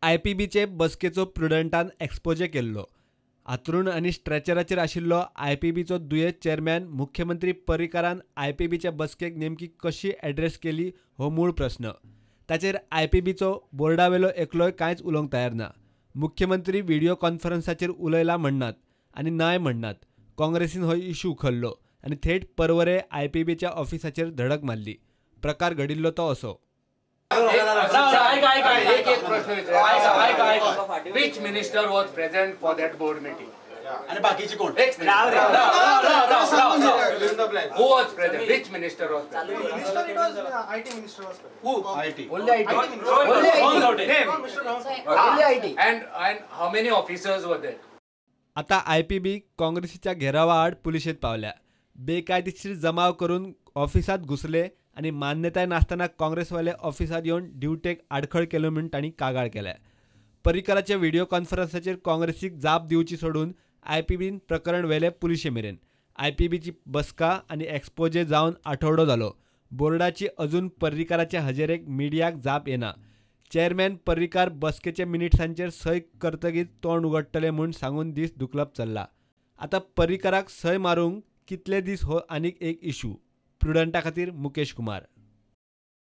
आयपीबीचे बसकेचो प्रुडंटान exposé केल्लो. आतरूण आनी स्ट्रेचराचेर आशिल्लो आयपीबीचो दुयेंत चेअरमॅन मुख्यमंत्री पर्रीकारान आयपीबीच्या बसकेक नेमकी कशी एड्रेस केली हो मूळ प्रस्न. ताचेर आयपीबीचो बोर्डावेलो एकलोय कांयच उलोवंक तयार ना. मुख्यमंत्री व्हिडियो कॉन्फरन्साचेर उलयला म्हणनात आनी नाय म्हणनात. काँग्रेसीन हो इशू उखल्लो आनी थेट पर्वरे आयपीबीच्या ऑफिसाचेर धडक मारली. प्रकार घडिल्लो तो असो. Which minister was present for that board meeting? आणि बाकीचे कोण? Who was present? Which minister was present? Minister, it was IT minister was present. Who? IT. Only IT. Only IT. Only IT. And how many officers were there? आता IPB काँग्रेसीच्या घेरावा आड पुलिशेंत पावल्या. बेकायदेशीर जमाव करून ऑफिसांत घुसले आनी मान्यताय नासतना काँग्रेसवाले ऑफिसांत येवन ड्युटेक आडखळ केलो म्हूण तांणी कागाळ केल्या. पर्रीकाराच्या व्हिडियो कॉन्फरन्साचेर काँग्रेसीक जाप दिवची सोडून आयपीबीन प्रकरण व्हेलें पुलिशे मेरेन. आयपीबीची बसका आनी एक्सपोजे जावन आठवडो जालो. बोर्डाची अजून पर्रीकाराच्या हजेरेक मिडियाक जाप येना. चेअरमॅन पर्रीकार बसकेच्या मिनिट्सांचेर सय करतगीच तोंड उगडटले म्हूण सांगून दीस दुखलप चल्ला. आतां पर्रीकाराक सय मारूंक कितले दीस हो आनीक एक इशू. प्रुडंटा खातीर मुकेश कुमार.